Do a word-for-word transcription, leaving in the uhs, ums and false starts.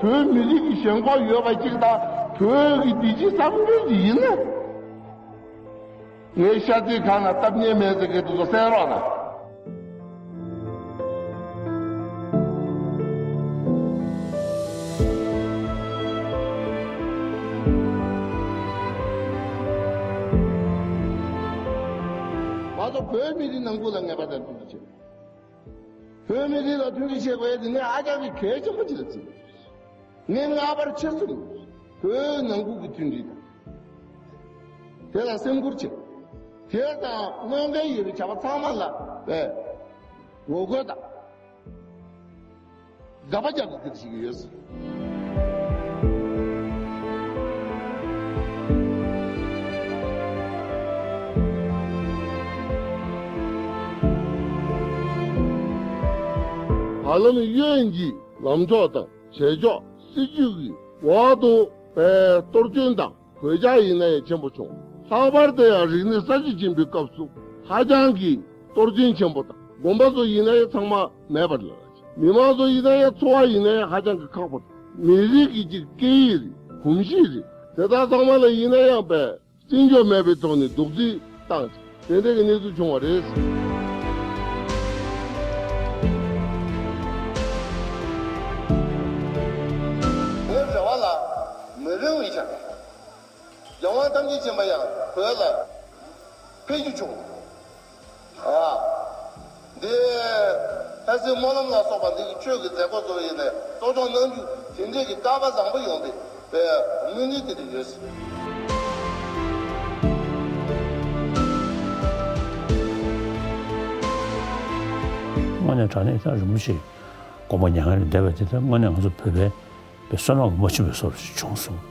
བོད་མི་རིགས་ཀྱི་ཞེན་ཁོག་ཡོད་པ་གཅིག་དང་བོད་ཀྱི་བདེ་སྐྱིད་བསམ་མཁན་གཅིག་ཡིན་ན། ངའི་ཤ་ཚའི་ཁ་ན་སྟབས་ཉེས་མེད་ཟེར་མཁན་དེ་ཚོ་གསན་རོགས་གནང་། ང་ཚོ་བོད་མི་རིགས་ནང་ཁུལ་ལ་ངེས་པ་དང་མཐུན་པ་བྱེད། བོད་མི་རིགས་ལ་མཐུན་སྒྲིལ་བྱེད་དགོས་ཡ་དེ་ངས་ཧ་ཅང་གི་གལ་ཆེན་པོ་ཅིག་ལ་བརྩི། ངས་སྔ་བར་ཕྱི་གསུམ་བོད་ནང་ཁུལ་གྱི་མཐུན་སྒྲིལ་དང་། དེ་ལ་སེམས་ཁུར་བྱེད། དེ་དང་གནོད་འགལ་ཡོད་པའི་བྱ་བ་ཚང་མ་ལ་བས་ངོ་རྒོལ་དང་། དགག་པ་རྒྱག་དགོས་ཀྱི་ཞིག་ཡོད། ཧ་ལམ་གཡོན་གྱི་ལམ་ཕྱོགས་དང་བྱེད་ཕྱོགས་སྲིད་ཇུས་ཀྱི་འོག་ཏུ་བས་གཏོར་སྐྱོན་དང་། གོད་ཆག་ཡིན་ན་ཡང་ཆེན་པོ་བྱུང་། ལྷག་པར་དུ་ཡང་རིག་གནས་གསར་བརྗེ་ཆེན་པོའི་སྐབས་སུ་ཧ་ཅང་གི་གཏོར་སྐྱོན་ཆེན་པོ་དང་དགོན་པ་ཚོ་ཡིན་ན་ཡང་ཚང་མ་མེད་པར་ལ། མི་མང་ཚོ་ཡིན་ན་ཡང་འཚོ་བ་ཡིན་ན་ཡང་ཧ་ཅང་གི་ཁག་པོ་དང་མི་རིགས་ཀྱི་གཅིག་སྐད་ཡིག་རེད། གོམས་གཤིས་རེད། དེ་དག་ཚང་མ་ལ་ཡིན་ན་ཡང་པས་བརྩི་འཇོག་མེད་པའི་ཐོག་ནས་རྡོག་རྫིས་བཏང་། དེ་འདྲ་གི་གནས་ཚུལ་བྱུང་བ་རེད། བོད་རེ་བ་ལ་མི་རིང་བའི་ཆར། རྒྱལ་དབང་ཐམས་ཅད་མཁྱེན་པ་ཡང་བོད་ལ་ཕེབས་རྒྱུ་བྱུང་། ཨ། འདི་ལྷ་སའི་སྨོན་ལམ་ལ་སོགས་པ་འདི་གི་ཆོས་ཀྱི་མཛད་སྒོ་ཚོ་ཡིན་ནས་གཙོ་སྐྱོང་གནང་རྒྱུ་དེ་འདྲས་ཀྱི་བསྐལ་པ་བཟང་པོ་ཡོང་བའི་དངོས་གནས་དེ་འདྲ་ཡོད། དངོས་གནས་དྲང་གནས་ད་རིན་པོ་ཆེ་དགོངས་པ་མྱ་ངན་ལས་འདས་པ་དེ་ད་དངོས་གནས་ང་ཚོ་བོད་པའི་བསོད་ནམས་ཀྱི་རྨ་ཆེན་པོའི་བཟོ་འདྲ་ཞིག་བྱུང་སོང་།